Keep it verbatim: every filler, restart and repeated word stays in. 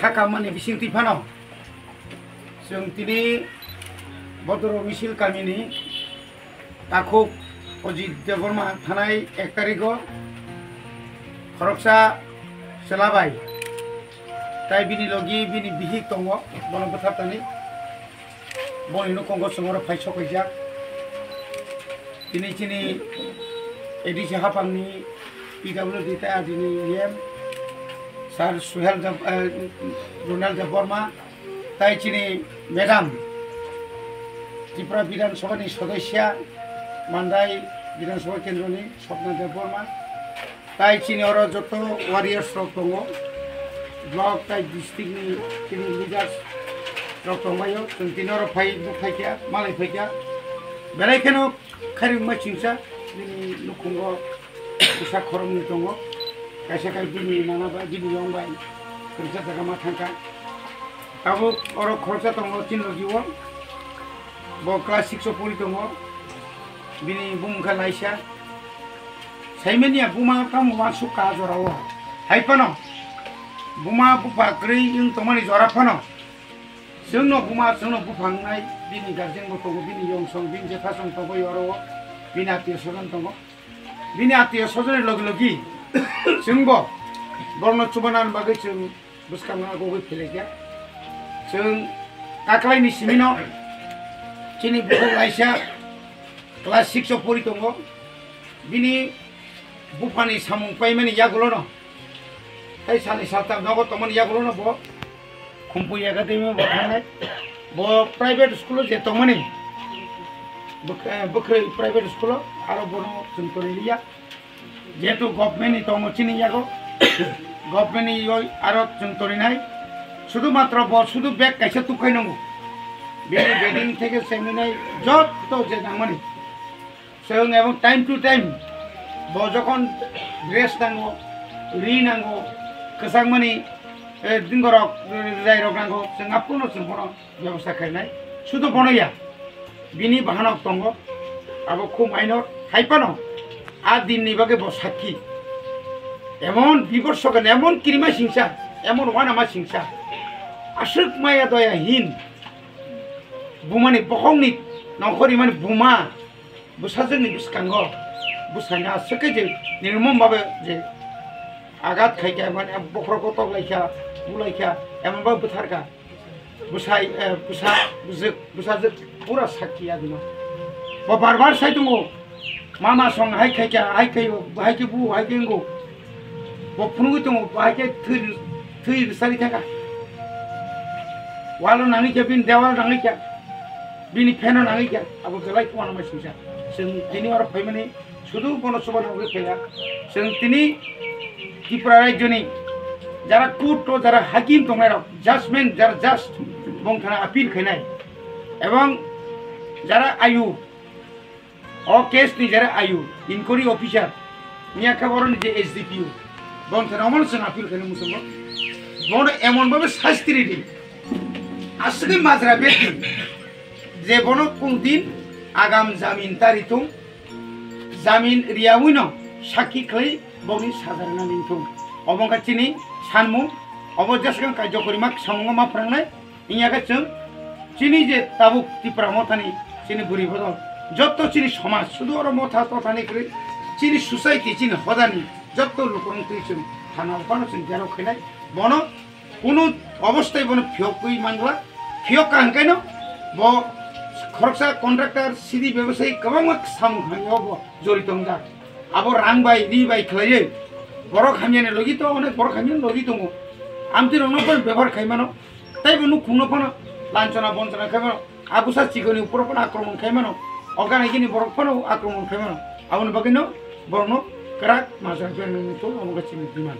Kha kamani bisingtwi phano chwng tini Bodoro Misil kamini takhuk Ojit Debbarma thanai ek tarigo khoroksa chwla bai tai bini logi bini bihik tongo, bono bwthartani boni nukhungo chwng oro phai sokaijak. Tini chini A D C haphangni P W D tai adini E M Sir Suhel Deb-, eh, Ronald Debbarma, tai chini Madam Tripura Bidhan Sabha ni Sodosya, Mandai Bidhan Sabha Kendro ni Swapna Debbarma, tai chini oro joto warriors rok tongo, block tai district ni chini leaders rok tongbaio, chwng tini oro phai, phai kha, malai phai kha, belai kheno khairokma chingsa bini nukhungo kisa khoroknwi tongo, kaisa kai bini nana bai, bini yong bai kwrwngsa jaga ma thangkha. Tabuk oro khoroksa tongo chini logi o, bo class six o pori tongo, bini bumung kha Laisa. Saimanya buma tamo wansuk ka jora o, hai phano buma bupha kwrwi wng tongmani jora phano. Chwngno buma, chwngno bupha wngnai, bini guardian bo tongo, bini yong song, bini jetha song tongo, oro o bini atio sojon tongo. Bini atio sojon ni logi logi chwngbo borokno chubanani bagwi chwng bwskango agogwi phelaikha. Chwng kaklaini simino chini bukhuk Laisa class six o pori tongo. Bini buphani samung paimani yagulono, tei salni saltham nogo tongmani yagulono bo Khumpui Academy bo thangnai. Bo private school o je tongmani, bwk-, eh, bwkhwrwi private school o, aro bono chwng tonwi liya. Jehetu government ni tongo chini yago, government ni yoi aro chwng toninai. Sudu matro bo sudu bag kaisa tukhai nango. Bini bedding theke seminai jotto je nangmani. Chwng ebong time to time bo jokhon dress nango, ri nango, kwchangmani, eh, dingorok, eh, jairok nango, chwng aphuru no chwng bono bebosta khainai. Sudu bono ya, bini bahanok tongo, abo khum ainor, hai phano a dinni bagwi bo sakki. Emon biborsokon, emon kirima singsa, emon wanama singsa, aswk maya doya hin, bumani bokhokni nongkhor rimani buma, bwsajwkni bwskango bwsani aswk khe je nirmom babe je agat khaikha, mane bokhorok kotok laikha, bu laikha, emon babe bwtharkha. Bwsai, eh, bwsa, bwjwk, bwsajwk pura sakki adino. Bo bar bar sai tongo, mama song hai khaikha, hai khaio, hai khe bu, hai khe wngo. Bo phunugwi tongo, bo hai khe thwi, thwi rwchari thangkha. Walo nangwi kha, bini dewalo nangwi kha, bini pheno nangwi kha, abo belai khuma nangma singsa. Chwng tini oro phaimani sudu bono chuba nangwi phaiya. Chwng tini Tripura rajyoni jara court o jara hakim tongnairok, judgment jara judge bongthana appeal khainai, ebong jara ayu, o case ni jara ayu, inquiry officer, miya khe boroni je S D P O, bongthana omono chwng appeal khainai muchungo. Bono emon babe sasti ridi, aswkhe majra beti, je bono kunu din agam jamin ta ritung, jamin riyawino sakki khlai bokni saja rwna ningthung. Obo wngkha chini sanmung, obo jeswkang kaijo kwrwima samungo ma phwrangnai. Wngya khe chwng chini je tabuk Tipra Mothani chini bwrwi bodol, jotto chini somaj, sudu oro motha tothani kwrwi, chini society, chini hodani jotto lukurok twi chwng thana phano chwng gerok khainai. Bono kunu obostai bono phiyokwi mangla, phiyok ka hwnkhaino bo khoroksa contractor, sidi bebasai kwbangma samung hamya o bo jorito wngjak. Abo rang bai, ri bai khlaiwi borok hamyani logi to onek borok hamyani logi tongo. Amtwi rokno phano bebohar khai mano, tei bo nukhungno phano lanchona bonchona khai mano, a bwsa chikoni uporo phano akromon khai mano, o gana gini borok phano akromon khai mano. Aboni bagwino borokno kwrak majra khe nangni tong, omo khe chini demand.